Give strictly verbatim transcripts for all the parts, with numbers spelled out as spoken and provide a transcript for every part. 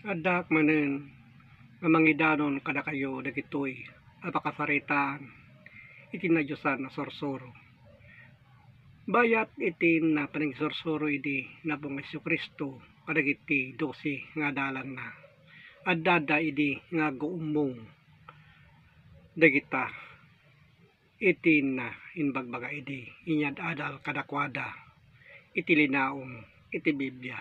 Addaak manen nga mangidanon kadakayo dagitoy a pakasaritaan iti nadiosan a sursuro. Bayat iti na panangisursuro idi Apo nga Jesu-Cristo kadagiti dose nga adalanna, adda idi nga aguummong dagita iti na imbagbaga idi inyad-adal kadakuada iti linaon iti Biblia.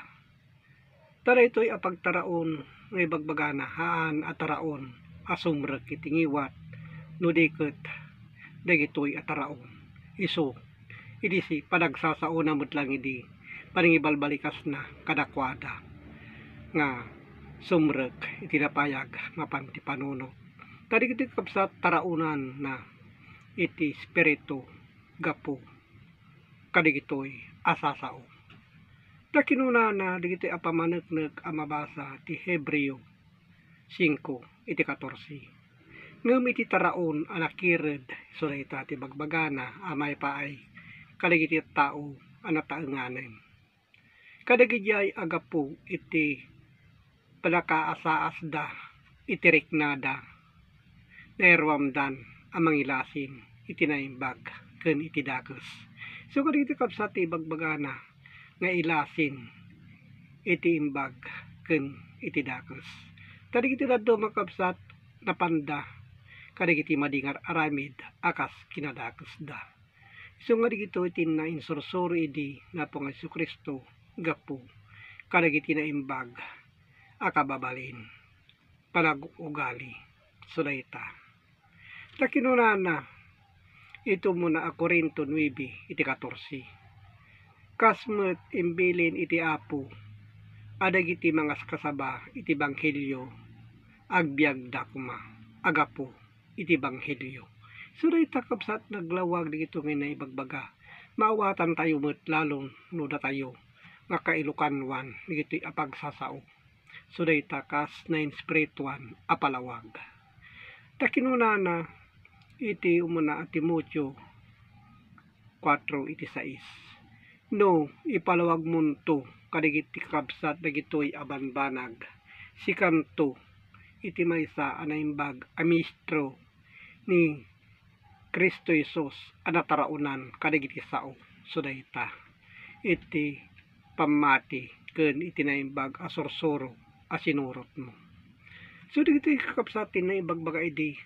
Ta daytoy a pagtaraon nga ibagbagana haan a taraon a sumrek iti ngiwat no di ket dagitoy a taraon. Isu idi si panagsasaona met lang idi panangibalbalikasna kadakuada nga sumrek iti napayag mapan ti panunot. Ta dagitoy kabsat taraonanna iti Espiritu gapu kadagitoy a sasao. Ta kinunana dagitoy a pamaneknek a mabasa ti Hebreo singko iti katorse. Ngem iti taraon a nakired isu dayta ti bagbagana a maipaay kadagiti tao a nataenganen. Kadagidiay a gapu iti panakaasaasda iti riknada, nairuamdan a mangilasin iti naimbag ken iti dakes. Isu kadagiti kabsat ti ibagbagana nga ilasin iti imbag ken iti dakes. Ta dagiti dadduma a kabsat napanda kadagiti madi nga ar-aramid a kas kinadakesda. Isu nga dagitoy ti nainsursuro idi Apo nga Jesu-Cristo gapu kadagiti naimbag a kababalin, panag-ugali, isu dayta. Ta kinunana iti umuna a Corinto nuebe iti katorse, kas met imbilin iti Apo a dagiti mangaskasaba iti ebanghelio agbiagda koma a gapu iti ebanghelio. Isu dayta kabsat naglawag dagitoy nga naibagbaga. Maawatantayo met lalo no datayo nga kailokanuan dagitoy a pagsasao. Isu dayta kas nainspirituan a palawag. Ta kinunana iti umuna a Timoteo kuatro iti sais, "No ipalawagmonto kadagiti kakabsat dagitoy a banbanag, sikanto iti maysa a naimbag a ministro ni Cristo Jesus a nataraonan kadagiti sao, isu dayta, iti pammati ken iti naimbag a sursuro a sinurotmo." Isu dagitoy kakabsat ti naibagbaga idi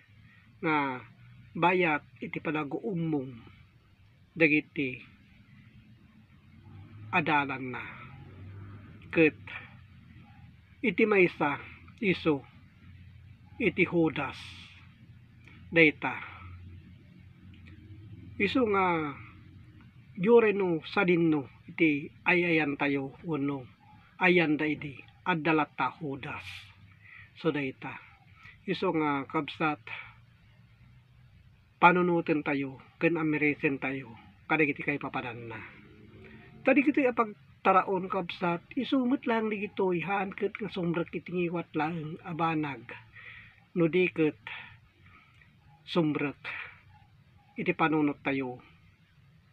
nga bayat iti panaguummong dagiti adalanna. Ket iti maysa isu iti Judas dayta. Isu nga diay no sadino iti ay-ayantayo wenno ayanda idi adda latta Judas. Isu dayta. Isu nga kabsat panunotentayo ken amirisentayo kadagiti kaipapananna. Ta dagitoy a pagtaraon, kabsat, isu met laeng dagitoy haan ket nga sumrek iti ngiwat laeng a banag, no di ket sumrek iti panunottayo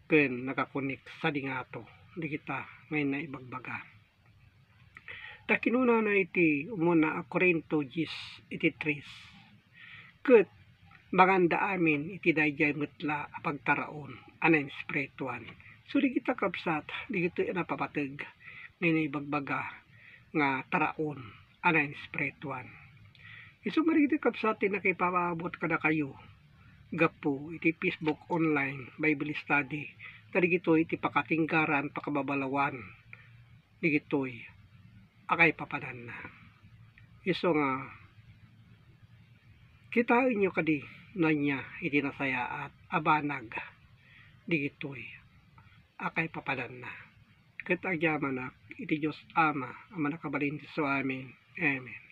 ken nakakunik sadi ngato dagita nga naibagbaga. Ta kinunana iti umuna a Corinto dies iti tres, ket manganda amin iti daydiay met la a pagtaraon a nainspirituan. So, dagita kabsat, dagitoy a napapateg nga naibagbaga nga taraon a nainspirituan. Isu nga dagitoy kabsat ti nakipaabot kadakayo gapu iti Facebook online Bible study, ta dagitoy ti pakatinggaran, pakababalawan dagitoy a kaipapananna. Isu nga kitaenyo kadi no ania iti nasayaat a banag dagitoy a kaipapananna. Ket agyamanak iti Dios Ama a Mannakabalin ti isu amin. Amen.